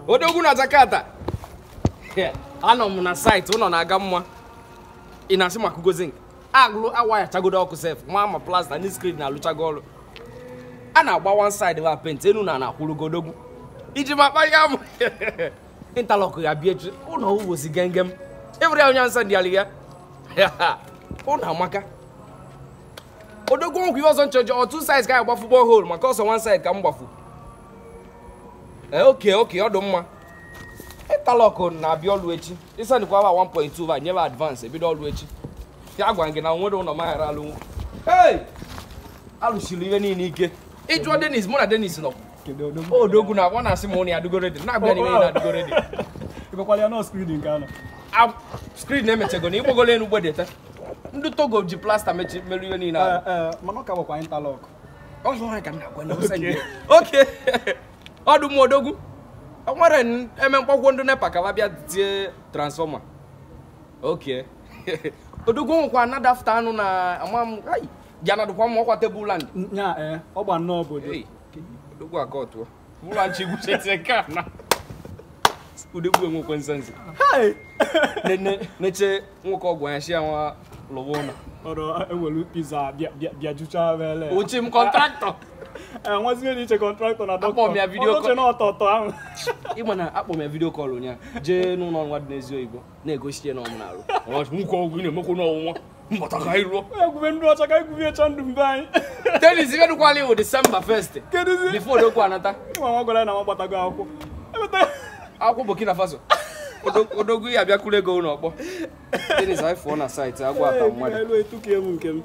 Odogwu na Jakarta. Anọ m na site ụlọ na-aga mma. Ị na-asị maka ugo zinc. Agụrụ awayachagodo ọkụ sef, nwa ama plasta ndị skrin na-alụchago ọrụ. A na-agba one side wa pent enu na na-akwụrụgo odogwu. Iji ma kpa ya mụ. Interlock ya bịa echi, ụlọ ugbo si gengem. Ịbụrụ ya onye nsọ ndị alị ya. Ụlọ amaka. Odogwu nkwa ihe ọzọ nchọjọ, ọ two sides ka anyị gbafu borehole maka ọsọ one side ka m gbafu. Oke oke ọ dị mma. Interlock na-abịa ọlụ echi. Ịsandịkwa wa 1.2 va nyebe advance ebido ọlụ echi. Ya gwa gị na nwere ụlọ maghara alụ. Hey! Alụsiri ihe niile ike. Ịjụọ Dennis, mụ na Dennis nọ. Odogwu na ọ na-asị m ụnụ ya adịgo ready. Na-agwa ya na ihe na-adịgo ready. Ịgwakwala ya nọ screen nke anọ. Screen na-emechego na ịgbagolo elu gbedete. Ndị Togo ji plasta mechi merụ ihe niile ahụ. Mana ọ ka bụkwa interlock. Ọ hụrụ ka m na-agwa na ọsọ ndị. Oke. Ọ dị m odogwu. O nwere eme mkpọkwo ndị NEPA ka bịa tie transfọma. Oke. Odogwu nwekwa anadafta anụ na ama m ai bịa nadụkwa m ọkwa tebụl land. Nya ọ gba nnọọ obodo. Odogwu aka ọtụọ. Ụlọ nchi gwuchetie nke a na. Odogwu enwekwe nsensi. Neche nwoke ọgwụ anya shi ya nwa lụwa ụlọ. Ọrụ ewelu pizza bịa jucha wele. Uchi m kọntraktọ. Nwazie dị iche kọntraktọ na dọkịta. Akpọ m ya vidio kọl. Ọnụ ọtọ ọtọ ahụ. Ịma na akpọ m ya vidio kọl ụnyaahụ. Jee n'ụlọ nwa dị n'ezi oyibo na-egosi ya na ọmụ na-arụ. Nwoke ọgwụ ị na-emekwa n'ọnwụnwa. Mbata ka anyị rụọ. Egwube ndị ọcha ka egwube echa ndụ mbe anyị. Dennis ibe dụkwala iwu December 1st. Kedụzi? Before odogwu anata. Ịma nwa gwara na nwa gbatago akwụkwọ. Akwụkwọ Burkina Faso. Odogwu ya abịakwuru ego ụlọ ọkpọ. Dennis anyị fụọ na site agwọ ata mmadụ. Elu etuka emu nke m.